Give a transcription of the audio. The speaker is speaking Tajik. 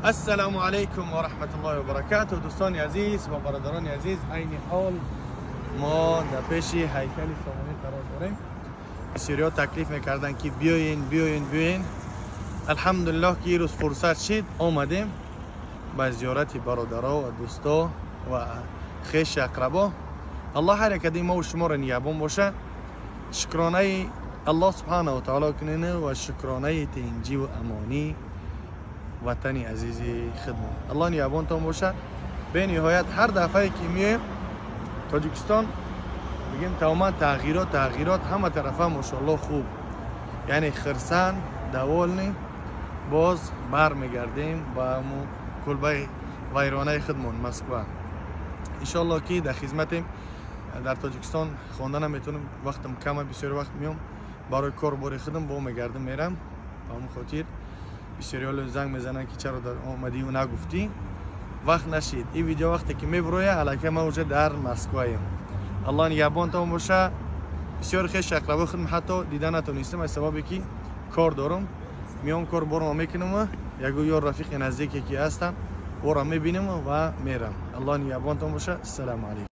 Ассалому алайкум ва раҳматуллоҳи ва баракатуҳ. Дӯстони азиз ва бародарони азиз, айни ҳол мо дар пеши ҳайкали Сомонӣ қарор дорем. Бисёриҳо таклиф мекарданд, ки биёен, биёен, биёен. Алҳамдулиллоҳ, ки ин рӯз фурсат шид, омадем ба зиёрати бародаро ва дӯсто ва хеши ақрабо. Аллоҳ ҳар якади мо шуморо нигаҳбон боша. Шукронаи Аллоҳ субҳанаҳу ва таоло кунем ва шукронаи тинҷӣ ва амонӣ ватани азизи худмон. Аллоҳ нигаҳбонтон боша. Бениҳоят ҳар дафъае ки меоем Тоҷикистон, бигем, тамоман тағйирот, тағйирот ҳама тарафа, мошоалло, хуб, яъне хирсанд, довольный. Боз бармегардем ба кулбаи вайронаи худмон, Москва. Иншоалло, ки дар хизматем. Дар Тоҷикистон хонда наметавонам, вақтам кама. Бисёри вақт меом барои кор бори худам, бо мегардам, мерам. Ба ҳамон хотир бисёриҳо занг мезананд, ки чаро дар омадию нагуфтӣ. Вақт нашид. Ин видео вақте ки мебуроя, аллакай ман уже дар Москваем. Аллоҳ нигаҳбонтон боша. Бисёри хеш ақрабои худам ҳатто дида натонистам, аз сабабе ки кор дорам. Меом, кор борама мекунам, ягон ёр рафиқи наздике ки ҳастам, ӯро мебинам ва мерам. Аллоҳ нигаҳбонтон боша. Ассалому алайкум.